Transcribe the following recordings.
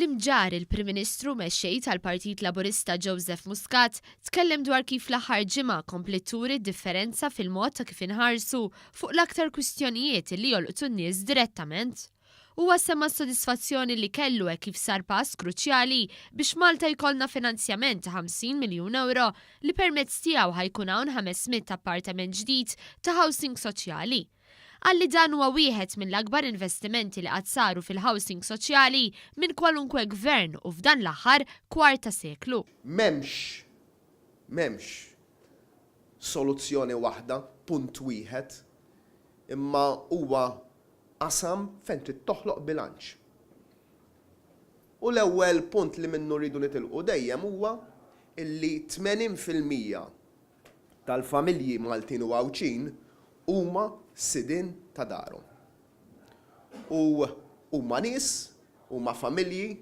Fl-Imġarr, il-Prim Ministru u Mexxej tal-Partit Laburista Joseph Muscat tkellem dwar kif l-aħħar ġimgħa kompliet turi d-differenza fil-mod ta' kif inħarsu fuq l-aktar kwistjonijiet li jolqtu n-nies direttament. Huwa semma s-sodisfazzjoni li kellu hekk kif sar pass kruċjali biex Malta jkollna finanzjament ta' 50 miljun ewro li permezz tiegħu ħa jkun hawn 500 appartament ġdid ta' housing soċjali. Qal li dan huwa wieħed mill-akbar investimenti li qatt saru fil-housing soċjali minn kwalunkwe gvern u f'dan l-aħħar kwart ta' seklu. M'hemmx, m'hemmx soluzzjoni waħda, punt wieħed, imma huwa qasam fejn trid toħloq bilanċ. U l-ewwel punt li minnu rridu nitilqu dejjem huwa illi 80% tal-familji Maltin u Għawdxin huma sidien ta' darhom. U huma nies, huma familji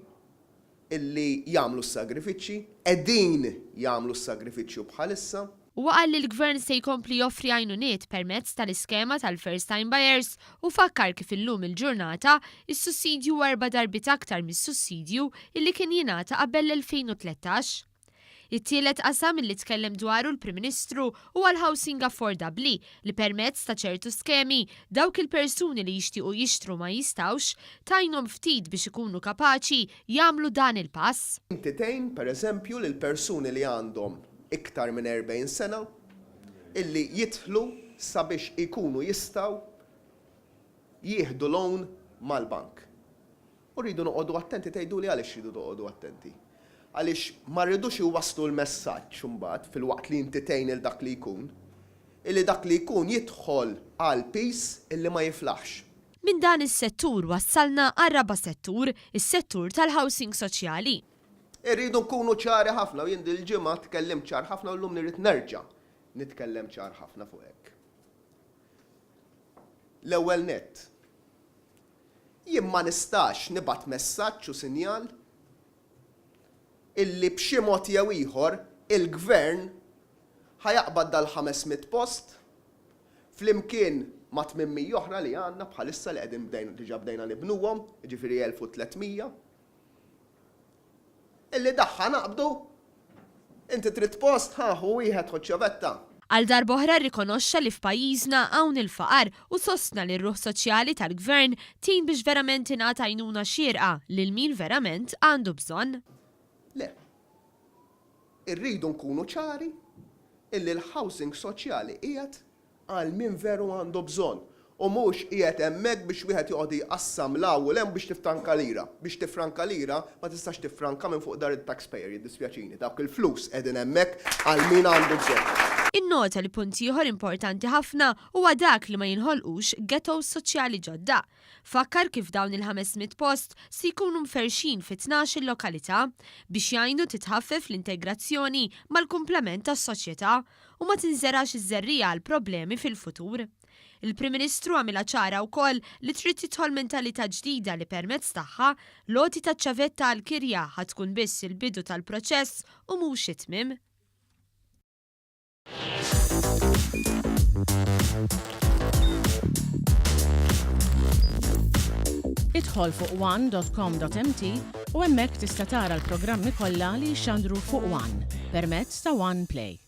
illi jagħmlu s-sagrifiċċji, qegħdin jagħmlu s-sagrifiċċju bħalissa. Huwa qal li l-Gvern se jkompli joffri għajnuniet permezz tal-iskema tal-First Time Buyers u fakkar kif illum il-ġurnata, is-sussidju huwa erba' darbiet aktar mis-sussidju illi kien jingħata qabel l-2013. It-tielet qasam illi tkellem dwaru l-Prim Ministru huwa l-housing affordabbli li permezz ta' ċertu skemi dawk il-persuni li jixtiequ jixtru ma jistgħux, tgħinhom ftit biex ikunu kapaċi jagħmlu dan il-pass. Inti tgħin, per eżempju, lil persuni li għandhom iktar minn 40 sena illi jidħlu sabiex ikunu jistgħu jieħdu loan mal-bank. U rridu noqogħdu attenti, tgħiduli għaliex rridu noqogħdu attenti? Għaliex ma rridux iwasslu l-messaġġ imbagħad, filwaqt li inti tgħin 'il dak li jkun, illi dak li jkun jidħol għal piż illi ma jiflaħx. Minn dan is-settur wassalna għar-raba' settur, is-settur tal-housing soċjali. Irridu nkunu ċari ħafna u jien dil-ġimgħa tkellimt ċar ħafna u llum irrid nerġa' nitkellem ċar ħafna fuq hekk. L-ewwel nett, Jien ma nistax nibgħat messaġġ u sinjal illi b'xi mod jew ieħor il-Gvern ħa jaqbad dal-500 post flimkien ma' 800 oħra li għandna bħalissa li qegħdin bdejna diġà bdejna nibnuhom, jiġifieri 1300. Illi daħħa naqbdu, inti trid post, ħa ħu wieħed ħu ċ-ċavetta. Għal darb'oħra rrikonoxxa li f'pajjiżna hawn il-faqar u sostna li r-ruħ soċjali tal-Gvern tgħin biex verament tingħata għajnuna xierqa lil min verament għandu bżonn. Le. Irridu nkunu ċari illi l-housing soċjali qiegħed għal min veru għandu bżonn u mhux qiegħed hemmhekk biex wieħed joqgħod jqassam 'l hawn u 'l hemm biex tiftanka lira. Biex tiffranka lira ma tistax tiffranka minn fuq dar it-taxpayer, jiddispjaċini. Dawk il-flus qegħdin hemmhekk għal min għandu bżonn. Innota li punt ieħor importanti ħafna huwa dak li ma jinħolqux ghettos soċjali ġodda. Fakkar kif dawn il-500 post se jkunu mferrxin fi tnax-il lokalità biex jgħinu titħaffef l-integrazzjoni mal-kumplament tas-soċjetà u ma tinżerax iż-żerriegħa għal problemi fil-futur. Il-Prim Ministru għamilha ċara wkoll li trid tidħol mentalità ġdida li permezz tagħha, l-għoti taċ-ċavetta għall-kirja ħa tkun biss il-bidu tal-proċess u mhux it-tmiem. Idħol fuq one.com.mt u hemmhekk tista' tara l-programmi kollha li jixxandru fuq One permezz ta' One Play.